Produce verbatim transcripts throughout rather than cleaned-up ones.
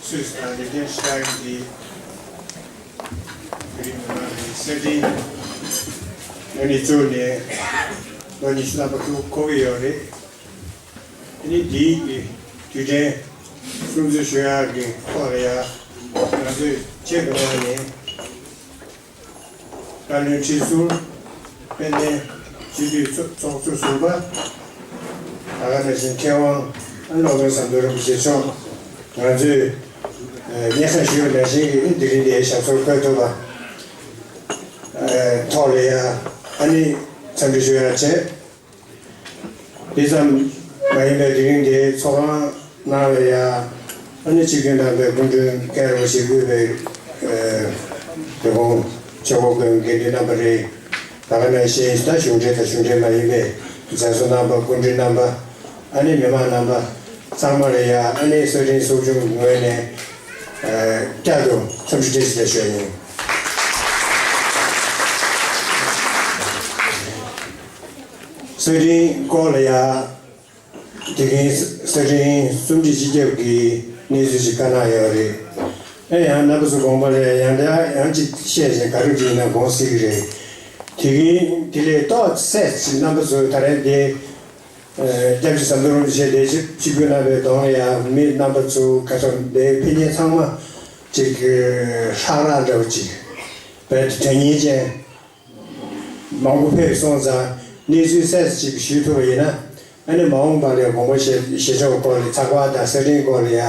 སུད་སི་དང་ལིག་ཏེན་སི་ཊེན་གྱི་བོད་རིགས་མི་མང་གི་གསར་འཕྲིན་ཨ་ནི་བཙུགས་ནས་ལོ་ཉི་ཤུ་ཐམ་པ་ཐུག་འཁོར་གྱི་ཡོད་རེད། ཨ་ནི་འདིའི་གི་དུས་དྲན་སྲུང་བརྩི་ཞུ་ཡག་གི་ཐོག་ལ་ཡ་ང་ཚོས་ཆེད་དུ་བཏང་ནས། བཀའ་བློན་ཁྲི་ཟུར། དཔལ་ལྡན་སྤྱི་འཐུས་ཚོགས་ཚོགས་གཙོ་ཟུར་པ། ད་ག་ནང་བཞིན་མཁས་དབང་ཨ་སློབ་དཔོན་ཟམ་གདོང་རིན་པོ་ཆེ་མཆོག་ང་ཚོས་ཨ་སྙན་སེང་ཞུས་པ་ནང་བཞིན་གྱི་དེ་རིང་འདིའི་ཞབས་སོར་བཀོད་ཐུབ་པ་ཨ་ཐོག་ལ་ཡ་ཨ་ནི་འཚམས་འདྲི་ཞུ་ཡག་བྱས། དེ་ཙམ་མ་ཡིན་པའི་དེ་རིང་འདིའི་ཚོགས་ཁང་ནང་ལ་ཡ་ཨ་ནི་སྤྱི་འཐུས་རྣམ་པའི་སྐུ་མགྲོན་མཁན་རིན་པོ་ཆེ་དབུས་པའི་ཨ་དེ་གོང་ཆེ་བོ་དགོན་དགེ་འདུན་རྣམ་པ་རེད། ད་ག་ནང་བཞིན་ད་གཞུང་འབྲེལ་དང་གཞུང་འབྲེལ་མ་ཡིན་པའི་མཛད་གཙོ་རྣམ་པ་སྐུ་མགྲོན་རྣམ་པ་ཨ་ནི་མི་མང་རྣམ་པ་ཚང་མ་ལ་ཡ་ཨ་ནི་གསར་འཕྲིན་ཚོགས་ཆུང་གི་ངོས་ནས་ཨ་བསྐྱར་དུ་འཚམས་འདྲི་བཀྲ་ཤིས་བདེ་ལེགས་ཞུ་ཡ་ཡིན། གསར་འཕྲིན་སྐོར་ལ་ཡ། དེ་རིང་གསར་འཕྲིན་རྩོམ་སྒྲིག་སྤྱི་ཁྱབ་ཀྱིས་གནས་ཚུལ་ཞིག་བཀའ་གནང་ཡོད་རེད། ཨེ་ཡང་རྣམ་པ་ཚོ་དགོངས་པ་རེད། ཡང་བསྐྱར་ཡང་གཅིག་བཤད་བྱས་ག་རེ་བྱས་ན་དགོངས་སྲིད་ཀྱི་རེད། དེ་རིང་དེ་ལས་ཏོག་ཙམ་ཅིག་རྣམ་པ་ཚོ་ད་རེས་འདི་སྐྱབས་རྗེ་ཟམ་གདོང་རིན་པོ་ཆེ་ལས་བྱེད་སྤྱི་ཁྱབ་རྣམ་པའི་གདོང་ལ་ཡང་མི་རྣམ་པ་ཚོ་ག་ཚོད་འདི་ཕེབས་མཁན་ཚང་མ་ཅིག་ཧྲག་རག་འདྲ་བོ་ཅིག་བས་དོན་གཉེར་ཅན། མང་པོ་ཕེབས་སོང་ཙང་གནས་ཚུལ་གསལ་ཅིག་ཞུ་ཐུབ་པ་ཡིན་ན། ཨ་ནི་མ་འོངས་པ་ལ་དགོངས་པ་བཞེས་བཞེས་ཕྱོགས་སྐོར་ལ་ཚགས་པར་དང་གསར་འཕྲིན་སྐོར་ལ་ཡ། ཨ་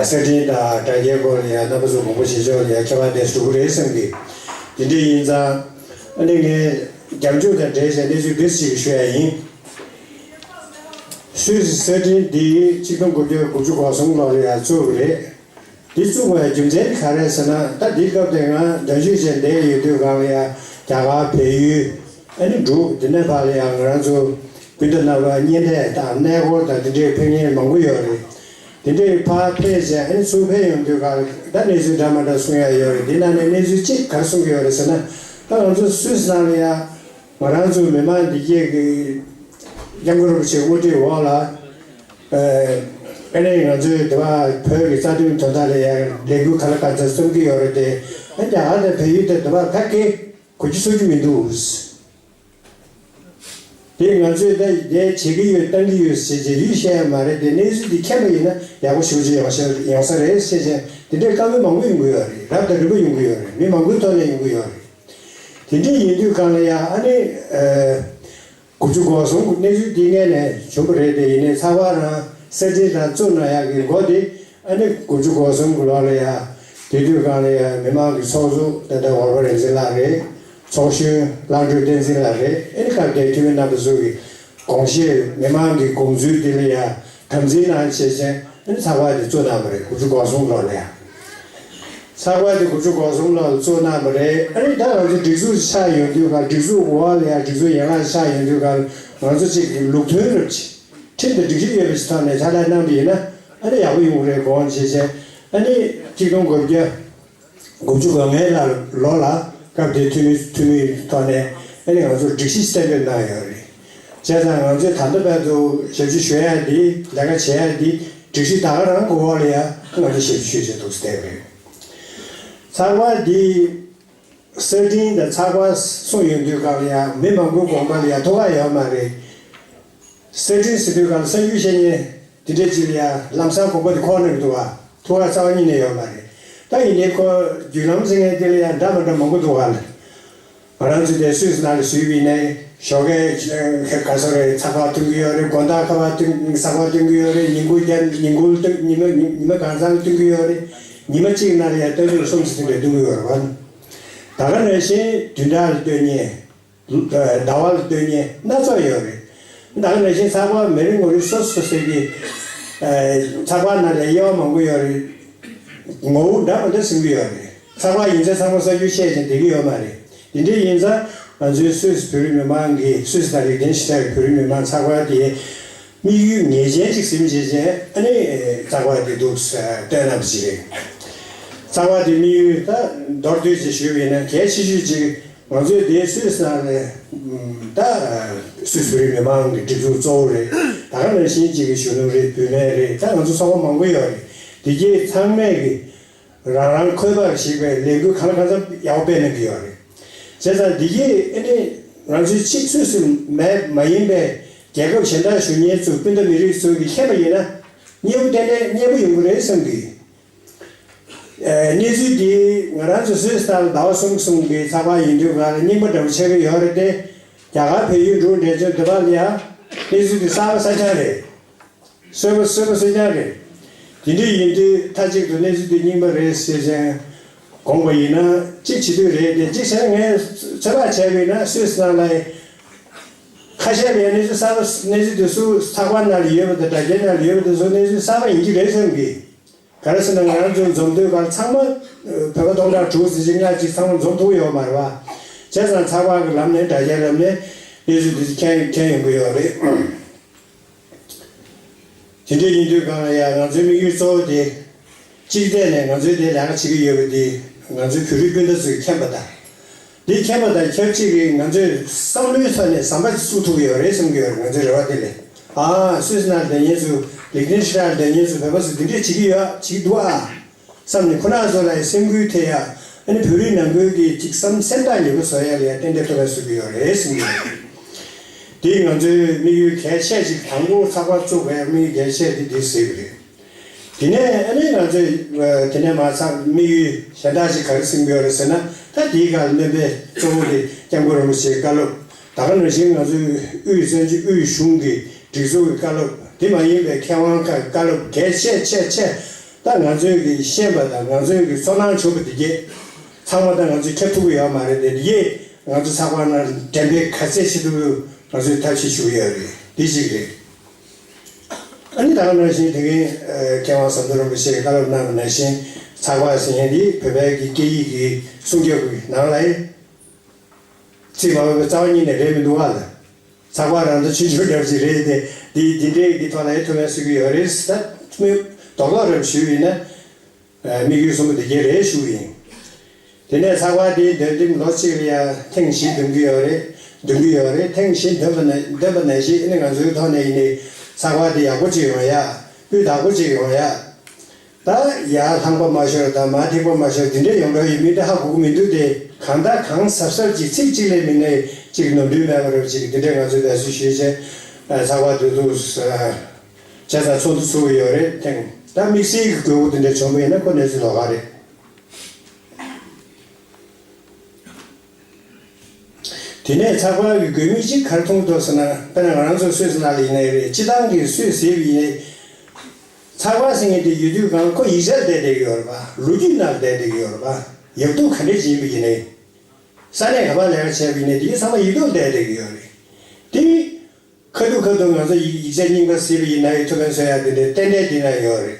གསར་འཕྲིན་དང་དྲ་རྒྱའི་སྐོར་ལ་ཡ་རྣམ་པ་ཚོ་དགོངས་པ་བཞེས་ཕྱོགས་ལ་ཡ་ཁྱད་པར་དེ་འགྲོ་གི་རེད་བསམ་གི། དེ་འདྲ་ཡིན་ཙང་ཨ་ནི་ངས་རྒྱབ་ལྗོངས་དང་འབྲེལ་བྱས་གནས་ཚུལ་འདི་ཅིག་ཞུ་ཡ་ཡིན། སུད་སི་གསར་འཕྲིན་འདི་ཆིག་སྟོང་དགུ་བརྒྱ་དགུ་བཅུ་གོ་གསུམ་ལོ་ལ་ཡ་བཙུགས་པ་རེད། འདི་བཙུགས་པའི་རྒྱུ་མཚན་ག་རེ་ཟེར་ན། ད་འདི་སྐབས་དེ་ང་གདན་ཞུ་བྱས་བསྡད་ཡོད་དུས་སྒང་ལ་ཡ་རྒྱ་གར་བལ་ཡུལ་ཨ་ནི་འབྲུག་འདི་ནས་ཕར་ལ་ཡ་ང་རང་ཚོ་སྤུན་ཟླ་རྣམ་པ་གཉེན་འཕྲད་དང་གནས་སྐོར་དང་འདི་འདྲའི་ཕེབས་མཁན་མང་པོ་ཡོད་རེད། འདི་འདྲའི་ཕར་ཕེབས་བྱས་ཨ་ནི་ཚུར་ཕེབས་ཡོང་དུས་སྒང་ལ་ད་གནས་ཚུལ་འདྲ་མ་འདྲ་གསུང་ཡ་ཡོད་རེད། འདི་ནང་ནས་གནས་ཚུལ་གཅིག་ག་རེ་གསུང་གི་ཡོད་རེད་ཟེར་ན། ད་ང་ཚོ་སུད་སི་ནང་ལ་ཡ་ང་རང་ཚོ་མི་མང་བདེ་སྐྱིད་ཀྱི་སྐྱབས་མགོན་རིན་པོ་ཆེའི་དབུ་ཁྲིད་འོག་ལ། ཨ་ནི་ང་ཚོའི་དེ་བ་བོད་ཀྱི་རྩ་དོན་དོན་དག་ལ་ཡང་ལས་འགུལ་ག་ལ་ག་ཚོད་རྩོམ་གྱི་ཡོད་རེད་དེ། ཨ་རྒྱ་གར་དང་བལ་ཡུལ་དང་དེ་བ་ཕ་གི་གོ་རྒྱུ་ཚོར་རྒྱུ་མི་འདུག་དེ་ང་ཚོས་ད་དེ་བྱེད་ཀྱི་ཡོད་བཏང་གི་ཡོད་ཟེར་བྱས་ཡུལ་བཤད་ཡ་མ་རེད་དེ། གནས་ཚུལ་འདི་མཁྱེན་པ་ཡིན་ན་ཡག་པོ་ཞེ་པོ་ཅིག་ཡོང་ས་ཡོང་ས་རེད་ཟེར་བྱས་དེ་འདྲའི་བཀའ་མོལ་མང་པོ་ཡོང་གི་ཡོད་རེད། རབ་དང་རིམ་པ་ཡོང་གི་ཡོད་རེད། མི་མང་པོའི་ཐོག་ནས་ཡོང་གི་ཡོད་རེད། དེ་འདྲ་ཡིན་དུས་སྒང་ལ་ཡང་ཨ་ནི་ཨ་དགུ་བཅུ་གོ་གསུམ་གྱི་གནས་ཚུལ་འདི་སྔོན་ནས་བྱུང་བ་རེད་དེ། ཡིན་ནའི་ཚགས་པར་རང་གསར་འཕྲིན་རང་བཙུགས་གནང་ཡག་གི་འགོ་དེ་ཨ་ནི་དགུ་བཅུ་གོ་གསུམ་གྱི་ལོ་ལ་ཡང་དེ་དུས་སྒང་ལ་ཡང་མི་མང་གི་ཚོགས་གཙོ་ད་ལྟ་འོལ་པ་རིག་འཛིན་ལགས་རེད། ཚོགས་གཞོན་གླང་སྒྲོལ་བསྟན་འཛིན་ལགས་རེད། ཨ་ནི་སྐབས་དེའི་འཐུས་མི་རྣམ་པ་ཚོ་གི་དགོངས་བཞེས་མི་མང་གི་དགོངས་ཚུལ་དེ་ལ་ཡང་དམ་འཛིན་གནང་བྱས་བྱས་ཨ་ནི་ཚགས་པར་དེ་བཙུགས་གནང་བ་རེད། དགུ་བཅུ་གོ་གསུམ་ལོ་ལ་ཡང་། ཚགས་པར་དེ་དགུ་བཅུ་གོ་གསུམ་ལོ་ལ་བཙུགས་གནང་བ་རེད། ཨ་ནི་ད་ང་ཚོ་སྒྲིག་འཛུགས་ཆགས་ཡོང་དུས་སྒང་། སྒྲིག་འཛུགས་འོག་ལ་ཡང་སྒྲིག་འཛུགས་ཡན་ལག་ཆགས་ཡོང་དུས་སྒང་ང་ཚོ་གཅིག་གི་ལུགས་མཐུན་རབ་ཅིག་ཁྲིམས་དང་སྒྲིག་གཞི་ཡོད་པ་ཞིག་ཐོག་ནས་ཕྱག་ལས་གནང་བ་ཡིན་ན་ཨ་ནི་ཡག་པོ་ཡོང་གི་རེད་དགོངས་བྱས་བྱས། ཨ་ནི་ཆིག་སྟོང་དགུ་བརྒྱ་དགུ་བཅུ་གོ་ལྔའི་ལོ་ལ་སྐབས་དེའི་འཐུས་མི་འཐུས་མིའི་ཐོག་ནས་ཨ་ནི་ང་ཚོར་སྒྲིག་གཞི་གཏན་འབེབས་གནང་ཡོད་རེད། བྱས་ཙང་ང་ཚོས་ད་ལྟ་བར་དུ་ཞབས་ཕྱི་ཞུ་ཡ་འདི། ལས་ཀ་བྱེད་ཡ་འདི་སྒྲིག་གཞི་ད་ག་རང་གི་འོག་ལ་ཡ་ང་ཚོས་ཞབས་ཕྱི་ཞུས་བྱས་འདུག་སེ་བསྡད་པ་རེད། ཚགས་པར་འདི་གསར་འཕྲིན་དང་ཚགས་པར་གསུངས་ཡོང་དུས་སྒང་ལ་ཡ་མི་མང་པོའི་དགོངས་པ་ལ་ཡ་ཐུགས་ཁག་ཡོད་མ་རེད། གསར་འཕྲིན་ཟེར་དུས་སྒང་ལ་གསར་འགྱུར་བཤད་མཁན་དེ་འདྲས་ཅིག་ལ་ཡ་ལམ་སང་དགོངས་པ་དེ་འཁོར་གནང་གི་འདུག་ག་ཐུགས་ཁག་རྩ་བ་ཉིད་ནས་ཡོད་མ་རེད། ད་ཡིན་ནའི་ཁོ་བརྒྱུད་ལམ་ཟེར་མཁན་དེ་ལ་ཡ་འདྲ་མི་འདྲ་མང་པོ་འདུག་ག་ང་རང་ཚོ་དེ་སུད་སི་ནང་ལ་བཞུགས་པ་ཡིན་ནའི་ཞོགས་ཀས་ག་ས་རེད། ཚགས་པར་སྟོན་གྱི་ཡོད་རེད། དགོང་དག་ཁ་པར་སྟོན། ཚགས་པར་སྟོན་གྱི་ཡོད་རེད། ཉིན་གུང་རྒྱབ་ཉིན་གུང་སྟོན། ཉི་མ་ཉི་མ་གང་ཚང་སྟོན་གྱི་ཡོད་རེད། ཉི་མ་གཅིག་ནང་ལ་ཡ་སྟོན་ཚོགས་གསུམ་ཙམ་དེ་འདྲ་སྟོན་གྱི་ཡོད་རེད་བ། ད་ག་ནང་བཞིན་བདུན་ཕྲག་ལ་སྟོན་མཁན། ཟླ་བ་ལ་སྟོན་མཁན་སྣ་ཚོགས་ཡོད་རེད། ད་ག་ནང་བཞིན་ཚགས་པར་མི་རེ་ངོ་རེ་སོ་སོ་སོ་གི་ཚགས་པར་ནང་ལ་དབྱེ་བ་མང་པོ་ཡོད་རེད། ངོ་བོ་འདྲ་མི་འདྲ་ཟིན་གྱི་ཡོད་རེད། ཚགས་པར་ཡིན་ཙང་ཚང་མ་གསར་འགྱུར་བཤད་ཅིང་བསྡད་ཀྱི་ཡོད་མ་རེད། དེ་འདྲ་ཡིན་ཙང་ང་ཚོའི་སུད་སི་བོད་རིགས་མི་མང་གིས། སུད་སི་དང་ལིག་ཏེན་ཤི་ཊེན་གྱི་བོད་རིགས་མི་མང་ཚགས་པར་དེ་དམིགས་ཡུལ་ངེས་ཅན་ཅིག་ཟིན་བྱས་བྱས་ཨ་ནི་ཚགས་པར་དེ་འདུག་སེ་བཏོན་གནང་བ་ཅིག་རེད། ཚགས་པར་དེ་དམིགས་ཡུལ་ད་མདོར་བསྡུས་ཅིག་ཞུས་པ་ཡིན་ན་གལ་ཆེ་ཤོས་ཅིག་ང་ཚོའི་དེའི་སུད་སི་ནང་ནས་ད་སུད་སི་བོད་རིགས་མི་མང་གི་སྒྲིག་འཛུགས་གཙོ་བོ་རེད། ད་ག་ནང་བཞིན་ཅིག་གི་གཞོན་ནུ་རེད། བུད་མེད་རེད། ད་ང་ཚོ་ཚོགས་པ་མང་པོ་ཡོད་རེད། དེ་གྱིས་ཚང་མས་ཀྱི་རང་རང་འཁོས་པར་གཞིགས་པའི་ལས་འགུལ་གང་ལ་གང་འཚམ་ཡག་པོ་སྤེལ་གནང་གི་ཡོད་རེད། བྱས་ཙང་འདི་གྱིས་ཨ་ནི་ང་ཚོའི་ཕྱི་སུད་སི་མེད་མ་ཡིན་པའི་རྒྱལ་ཁབ་གཞན་དག་བཞུགས་མཁན་ཚོ་སྤུན་ཟླ་མི་རིགས་ཚོ་གིས་མཁྱེན་པ་ཡིན་ན་མཉེས་པོ་ཏན་ཏན་མཉེས་པོ་ཡོང་གི་རེད་བསམ་གི། ཨ་གནས་ཚུལ་འདི་ང་རང་ཚོ་སུད་སི་ལ་ཟླ་བ་གསུམ་གསུམ་གྱི་ཚགས་པར་ཡིན་དུས་ག་ལ་རྙིང་པ་འདྲ་པོ་ཆགས་ཀྱི་ཡོད་རེད་དེ། རྒྱ་གར་བལ་ཡུལ་འགྲོ་འདྲ་ཚོ་འདི་བ་ལ་ཡ་གནས་ཚུལ་འདི་གསར་པ་གསར་རྐྱང་རེད། གསར་པ་གསར་པ་གསར་རྐྱང་རེད། དེ་འདྲ་ཡིན་དུས་མཐའ་གཅིག་ཏུ་གནས་ཚུལ་འདི་རྙིང་པ་རེད་ཟེར་ཅིང་དགོངས་པ་ཡིན་ན་གཅིག་བྱེད་དུས་རེད་དེ། གཅིག་བྱས་ན་ངས་ཚོད་དཔག་བྱས་པ་ཡིན་ན་སུད་སི་ནང་ལ་ཁ་ཤས་ལ་ཡང་གནས་ཚུལ་གསར་པ་གནས་ཚུལ་དེ་ཚོ་ཚགས་པར་ནང་ལ་ཡོད་པ་དང་དྲ་རྒྱའི་ནང་ལ་ཡོད་པ་དེ་ཚོ་གནས་ཚུལ་གསར་པ་ཡིན་གྱི་རེད་བསམ་གི། ག་རེ་ཟེར་ན་ང་རང་ཚོ་འཛོམས་དུས་ག་ཚང་མ་བོད་པ་སྟོང་ཕྲག་དྲུག་ཙམ་ཅིག་ལྔ་ཅིག་ཚང་མ་འཛོམས་ཐུབ་ཡོད་མ་རེད་བ། བྱས་ཙང་ཚགས་པར་གྱི་ལམ་ནས་དྲ་རྒྱའི་ལམ་ནས་གནས་ཚུལ་འདི་ཚོ་མཁྱེན་མཁྱེན་ཡོང་གི་ཡོད་རེད། དེ་འདྲ་ཡིན་དུས་གང་ལ་ཡང་ང་ཚོའི་དམིགས་ཡུལ་གཙོ་བོ་དེ་གཅིག་བལྟས་ནས་ང་ཚོའི་དེ་ལས་ཀ་བྱེད་ཀྱི་ཡོད་པ་འདི་ང་ཚོའི་བོད་རིགས་སྤུན་ཟླ་ཚོས་མཁྱེན་པ་དང་། འདི་མཁྱེན་པ་དང་ཆབས་ཅིག་གིས་ང་ཚོས་བསམ་བློའི་ཐོག་ནས་ཟམ་པ་ཅིག་བཙུགས་ཐུབ་ཀྱི་ཡོད་རེད་བསམ་གྱི་ཡོད་རེད། ང་ཚོའི་རེ་བ་དེ་ལས། ཨ་སུད་སི་ནང་བསྡད་མཁན་ཚོ་ལིག་ཏེན་ཤི་ཊེན་བསྡད་མཁན་ཚོ་བོད་པ་ཚོ་འདི་འདྲས་བྱེད་ཀྱི་ཡོད་བྱེད་ཀྱི་འདུག་ཨ་བསམ་ནས་ཁོ་རང་ཚོ་ལ་སེམས་འགུལ་ཐེབས་ཡ། ཨ་ནི་བོད་རིགས་ནང་ཁུལ་གྱི་ཅིག་བསམ་སེམས་ཐག་ཉེ་པོ་བཟོ་ཡ་ལ་ཡ་ཏན་ཏན་ཐུགས་ཕན་གསོས་ཀྱི་ཡོད་རེད་བསམ་གྱི་ཡོད་རེད། འདི་ང་ཚོའི་དམིགས་ཡུལ་གལ་ཆེ་ཅིག་དང་པོ་ཚགས་པར་བཙུགས་པའི་དམིགས་ཡུལ་གལ་ཆེ་དེ་འདི་ཟེར་གྱི་རེད། དེ་ནས་ཨ་ནི་ང་ཚོས་དེ་ནས་མ་ཚར་དམིགས་ཡུལ་གཞན་དག་ཅིག་ག་རེ་ཟིན་གྱི་ཡོད་རེད་ཟེར་ན། ད་དེའི་སྒང་སྣོན་པའི་གཙོ་བོ་དེ་སྐྱབས་མགོན་རིན་པོ་ཆེའི་བཀའ་སློབ། ད་ག་ནང་བཞིན་ང་ཚོའི་དབུས་བཙན་བྱོལ་དབུས་གཞུང་གི་སྒྲིག་འཛུགས་ཀྱི་བཀའ་སློབ། དེ་མ་ཡིན་པའི་མཁས་དབང་ཁག་གི་བཀའ་སློབ་གལ་ཆེ་ཆེ་ཆེ། ད་ང་ཚོས་ཀྱི་ཤེས་པ་དང་ང་ཚོས་ཀྱི་ཚོར་སྣང་བྱུང་བ་དེ་གས་ཚང་མ་ད་ང་ཚོས་ཁྱབ་ཐུབ་ཀྱི་ཡོད་མ་རེད་དེ། དེ་གས་ང་ཚོ་ཚགས་པར་ནང་འགྲེམས་སྤེལ་ག་ཚད་བྱེད་ཐུབ་ཡོད་ང་ཚོས་ཐབས་ཤེས་ཞུ་གི་ཡོད་རེད། འདི་གཅིག་རེད། ཨ་ནི་ད་ག་ནང་བཞིན་དེ་རིང་ཨ་མཁས་དབང་ཟམ་གདོང་རིན་པོ་ཆེས་བཀའ་སློབ་གནང་བ་ནང་བཞིན་ཚགས་པར་ཟེར་མཁན་འདི་བོད་པའི་གི་སྐད་ཡིག་གི་སྲུང་སྐྱོབ་ཀྱི་ནང་ལ་ཡང་རྩིས་མ་འོས་པའི་རྩ་བ་ཉིད་ནས་རེད་མི་འདུག་བ་ལ། ཚགས་པར་རང་ད་ཆུང་ཆུང་འདྲ་ཅིག་རེད་དེ། འདི་འདི་འདྲའི་གི་ཐོག་ལ་ཡང་ཐུགས་ཕན་གསོས་ཀྱི་ཡོད་རེད། ད་ཐུགས་མི་རྡོག་རྡོག་རེ་ཞུས་ཡིན་ན། ཨ་དམིགས་ཡུལ་གསུམ་པོ་དེ་གས་རེད་ཞུ་གི་ཡིན། དེ་ནས་ཚགས་པར་དེའི་འདོན་ཐེངས་ལོ་གཅིག་ལ་ཡང་ཐེངས་བཞི་འདོན་གྱི་ཡོད་རེད། འདོན་གྱི་ཡོད་རེད། ཐེངས་བཞི་འདོན་པ་ན་འདོན་པ་ནང་བཞིན་ཨ་ནི་ང་ཚོའི་ཐོག་ནས་ཡིན་ནའི་ཚགས་པར་དེ་ཡག་པོ་ཅིག་ཡོང་ཡ། སྤུས་དག་པོ་ཅིག་ཡོང་ཡ། ད་ཡར་ལྷང་པ་མ་ཤོར་དང་མར་ཐིགས་པ་མ་ཤོར་འདི་འདྲས་ཡོང་འགྲོ་ཡོད་མིན་དེ་ཧ་གོ་གི་མི་འདུག་སྟེ། གང་ལྟར་གང་གཟབ་གཟབ་ཅིག་ཚིག་གཅིག་ལས་མིན་ནའི་ཅིག་ནོར་འཁྲུལ་མེད་པ་རབ་ཅིག་འདི་འདྲས་ང་ཚོས་འབད་བརྩོན་ཞུས་བྱས་ཚགས་པར་དེ་ཚོ་བྱས་ཙང་ཚོགས་འདུ་ཚུགས་ཡོད་རེད། ཐེངས་ད་དམིགས་བསལ་གྱི་དགོས་མཁོ་དེ་འདྲ་བྱུང་བ་ཡིན་ན་ཁོ་གནས་ཚུལ་ལོགས་ཀ་རེད། དེ་ནས་ཚགས་པར་གྱི་དགོས་དམིགས་གཅིག་ག་རེ་མཐོང་འདུག་ཟེར་ན། དཔེར་ན་ང་རང་ཚོ་སུད་སི་ནང་ལ་ཡིན་ནའི་རེད། སྤྱི་བཏང་གི་སུད་སི་ཟེར་བ་ཡིན་ནའི་ཚགས་པར་ཟེར་མཁན་དེ་ཡོད་དུས་གང་ཁོ་ཡིག་ཆར་བསྡད་བསྡད་ཀྱི་ཡོད་རེད་པ། ལོ་རྒྱུས་ནང་བསྡད་བསྡད་ཀྱི་ཡོད་རེད་པ། ཡག་སྡུག་ག་འདྲས་ཅིག་ཡིན་པ་ཡིན་ནའི། ས་གནས་ག་པར་ལས་ཀ་བྱས་པ་ཡིན་ནའི་དེ་ཚང་མ་ཡིག་ཐོག་བསྡད་བསྡད་ཀྱི་ཡོད་རེད། དེ་ཁ་ཐུག་ཁ་ཐུག་ང་ཚོ་ཡིག་ཡིག་ཆ་རྙིང་པ་ཟེར་བ་ཡིན་ན་ཡང་ཐུགས་ཕན་གསོས་ཡ་དེ་འདྲའི་ཏན་ཏན་དེ་ན་ཡོད་རེད།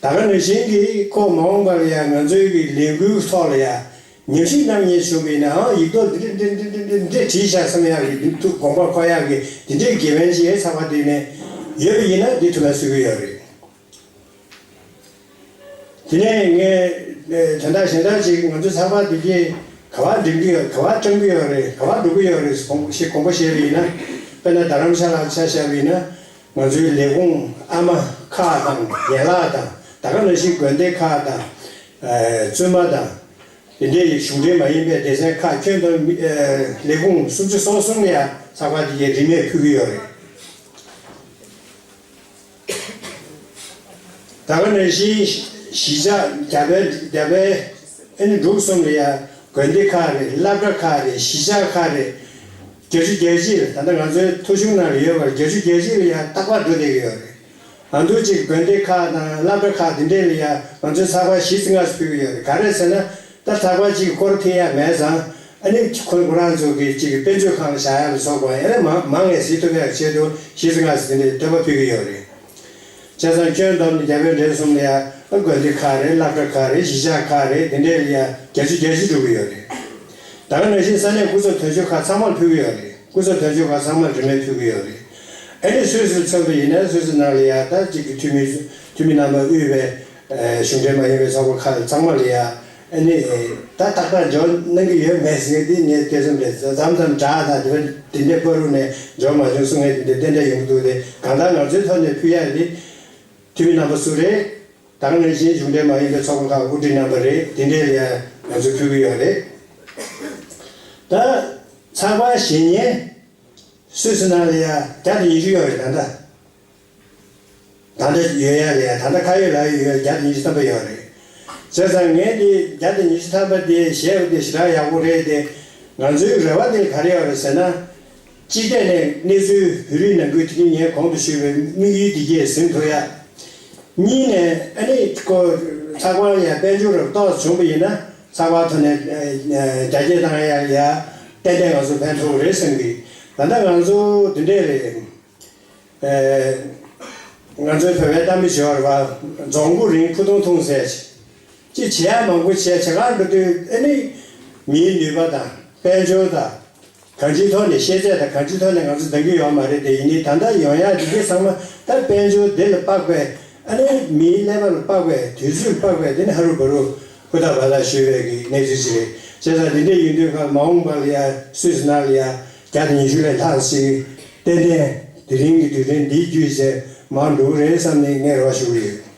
ད་ག་ནང་བཞིན་གྱི་ཁོ་མ་འོངས་པར་ཡང་ང་ཚོའི་གི་ལས་འགུལ་ཐོག་ལ་ཡང་ཉམས་ཞིབ་གནང་མཁན་བྱུང་བ་ཡིན་ན། ཨང་ཡིག་ཐོག་འདི་འདྲ་འདི་འདྲ་འདི་འདྲ་འདི་འདྲ་བྲིས་བཞག་བསམ་ཡག་གི་འདི་ཐུགས་དགོངས་པ་འཁོར་ཡག་གི་འདི་འདྲའི་དགེ་ཕན་ཅིག་ཡང་ཚགས་པར་དེ་ནས་ཡོད་པ་ཡིན་ན་འདི་ཐུགས་ཕན་གསོས་ཀྱི་ཡོད་རེད། དེ་ནས་ངས་ཨེ་དོན་དག་གཞན་དག་ཅིག་ང་ཚོའི་ཚགས་པར་འདི་གས་ག་པར་འགྲིམ་གྱི་ཡོད། ག་པར་བཀྲམ་གྱི་ཡོད་རེད། ག་པར་འགྲོ་གི་ཡོད་རེད་དགོངས་ཞེས་དགོངས་པ་བཞེས་པ་ཡིན་ན། དཔེར་ན་རྡ་རམ་ཤ་ལ་ཆ་བཞག་པ་ཡིན་ན། ང་ཚོའི་ལས་ཁུངས་ཨ་མ་ཁག་དང་ཡན་ལག་དང་། ད་ག་ནང་བཞིན་དགོན་སྡེ་ཁག་དང་། ཨ་བཙུན་མ་དང་། དེ་འདྲའི་གཞུང་འབྲེལ་མ་ཡིན་པའི་སྡེ་ཚན་ཁག་ཁྱོན་བསྡོམས་མི་ཨ་ལས་ཁུངས་སུམ་ཅུ་སོ་གསུམ་ལ་ཡང་ཚགས་པར་དེ་གའི་རིན་མེད་ཕུལ་གྱི་ཡོད་རེད། ད་ག་ནང་བཞིན་གཞིས་ཆགས་རྒྱ་བལ་རྒྱ་བལ་ཨ་ནི་འབྲུག་གསུམ་ལ་ཡང་དགོན་སྡེ་ཁག་རེད། སློབ་གྲྭ་ཁག་རེད། གཞིས་ཆགས་ཁག་རེད། བརྒྱད་ཅུ་གྱ་གཅིག་ལ། ད་ལྟ་ང་ཚོའི་ཐོ་གཞུང་ནང་ལ་ཡོད་པར་བརྒྱད་ཅུ་གྱ་གཅིག་ལ་ཡང་རྟག་པར་འགྲོ་བསྡད་ཀྱི་ཡོད་རེད། ཨ་འདུག་ཅིག་དགོན་སྡེ་ཁག་དང་སློབ་གྲྭ་ཁག་འདི་འདྲས་ལ་ཡང་ང་ཚོའི་ཚགས་པར་གཞི་རྩ་ལྔ་ཙམ་ཕུལ་གྱི་ཡོད་རེད། ག་རེ་ཟེར་ན། ད་ཚགས་པར་གཅིག་སྐོར་ཐེབས་ཡ་མེད་ཙང་། ཨ་ནི་ཁོ་ཁོ་རང་ཚོ་གི་གཅིག་གི་དཔེ་མཛོད་ཁང་ལ་བཞག་ཡ་ལ་སོགས་པ་ཡང་ན་མང་མང་ངེས་གཟིགས་ཐུབ་ཡ་ཆེད་དུ་གཞི་རྩ་ལྔ་ཙམ་འདི་འདྲའི་བསྟོད་པ་ཕུལ་གྱི་ཡོད་རེད། བྱས་ཙང་ཁྱོན་བསྡོམས་ནས་རྒྱ་བལ་འབྲུག་གསུམ་ལ་ཡང་དགོན་སྡེ་ཁག་རེད། སློབ་གྲྭ་ཁག་རེད། གཞིས་ཆགས་ཁག་རེད། འདི་འདྲའི་ལ་ཡང་བརྒྱད་ཅུ་གྱ་གཅིག་འགྲོ་གི་ཡོད་རེད། ད་ག་ནང་བཞིན་ས་གནས་སྐུ་ཚབ་དོན་གཅོད་ཁག་ཚང་མར་ཕུལ་གྱི་ཡོད་རེད། སྐུ་ཚབ་དོན་གཅོད་ཁག་ཚང་མར་རིན་མེད་ཕུལ་གྱི་ཡོད་རེད། ཨ་ནི་སུད་སི་ལ་མཚོན་པ་ཡིན་ན་སུད་སི་ནང་ལ་ཡང་ད་གཅིག་གི་འཐུས་མི་འཐུས་མི་རྣམ་པ་དབུས་པའི་ཨ་གཞུང་འབྲེལ་མ་ཡིན་པའི་ཚོགས་པ་ཁག་ཚང་མ་ལ་ཡང་ཨ་ནི་ད་ཏག་ཏག་འབྱོར་གནང་གི་ཡོད་མེད་ཟེར་མཁན་འདི་ངས་ཐེ་ཚོམ་རེད། མཚམས་མཚམས་དྲག་དང་དེ་འདྲ་དེ་འདྲའི་བར་དུ་ནས་འབྱོར་མ་བྱུང་གསུང་མཁན་དེ་འདྲ་ཏན་ཏན་ཡོང་གི་འདུག་སྟེ། གང་ལྟར་ང་ཚོའི་ཐོག་ནས་ཕུལ་ཡག་འདི་འཐུས་མི་རྣམ་པ་སུ་རེད། ད་ག་ནང་བཞིན་གཞུང་འབྲེལ་མ་ཡིན་པའི་ཚོགས་པ་ཁག་དབུ་ཁྲིད་རྣམ་པ་རེད། དེ་འདྲས་ལ་ཡང་ང་ཚོས་ཕུལ་གྱི་ཡོད་རེད། ད་ཚགས་པར་ཞེ་ཉེན་སུད་སི་ནང་ལ་ཡང་བརྒྱ་དང་ཉི་ཤུ་ཡོད་རེད། ད་ལྟ་ད་ལྟ་ཡོད་ཡ་ལ་ཡང་ད་ལྟ་ཁ་ཡོད་ལག་ཡོད་ཡ་བརྒྱ་དང་ཉི་ཤུ་ཐམ་པ་ཡོད་རེད། བྱས་ཙང་ངས་འདི་བརྒྱ་དང་ཉི་ཤུ་ཐམ་པ་དེ་བཞེས་པ་དེ་ཞེ་དྲག་ཡག་པོ་རེད་དེ། ང་ཚོའི་རེ་བ་དེ་ག་རེ་ཡོད་རེད་ཟེར་ན། གཅིག་ཐད་ནས་གནས་ཚུལ་བོད་རིགས་ནང་ཁུལ་དེ་རིང་ངས་གོང་དུ་ཞུས་པའི་དམིགས་ཡུལ་འདི་གས་ཟིན་ཐུབ་ཡ། གཉིས་ནས་ཨ་ནི་ཁོ་ཚགས་པར་ཡ་དཔལ་འབྱོར་རབ་ཏོག་བྱུང་བ་ཡིན་ན་ཚགས་པར་ཐོག་ནས་ཨ་ཨ་རྒྱ་སྐྱེད་བཏང་ཡ་ཡ་ཏན་ཏན་ང་ཚོ་ཕན་ཐོགས་རེད་བསམ་གི། ད་ལྟ་ང་ཚོ་འདི་འདྲས་རེད། ཨ་ང་ཚོའི་བོད་པའི་གཏམ་དཔེ་ཞིག་ཡོད་རེད་པ། རྫོང་མགོ་རིང་ཕུ་ཐུང་ཐུང་ཟེར། ཅིག་བྱེད་ཡ་མང་པོ་བྱས་བྱེད་གར་འགྲོ་དུས་ཨ་ནི་མིའི་ནུས་པ་དང་དཔལ་འབྱོར་དང་། གང་ཅིའི་ཐོག་ནས་ཤེས་ཚད་དང་གང་ཅིའི་ཐོག་ནས་ང་ཚོ་འདང་གི་ཡོད་མ་རེད་དེ། ཡིན་ནའི་ད་ལྟ་ཡོང་ཡག་འདི་གའི་ཚང་མ་ད་དཔལ་འབྱོར་འདི་ལ་དཔག་པའི་ཨ་ནི་མིའི་ཀླད་པ་ལ་དཔག་པའི་དུས་ཚོད་ལ་དཔག་པའི་དེ་ནི་ཧ་རུ་བ་རུ་ཧུར་ཐག་འབད་ཐག་ཞུ་བའི་གི་གནས་ཚུལ་ཅིག་རེད། བྱས་ཙང་འདི་འདྲས་ཡིན་དུས་ཁ་མ་འོངས་པ་ལ་ཡ་སུད་སི་ནང་ལ་ཡ་བརྒྱ་དང་ཉི་ཤུ་ལས་ལྷག་ཅིག་ཏན་ཏན་དེ་རིང་གི་དུས་དྲན་འདིའི་བརྒྱུད་བྱས་མར་འགྲོ་གི་རེད་བསམ་ནས་ངས་རེ་བ་ཞུ་གི་ཡོད།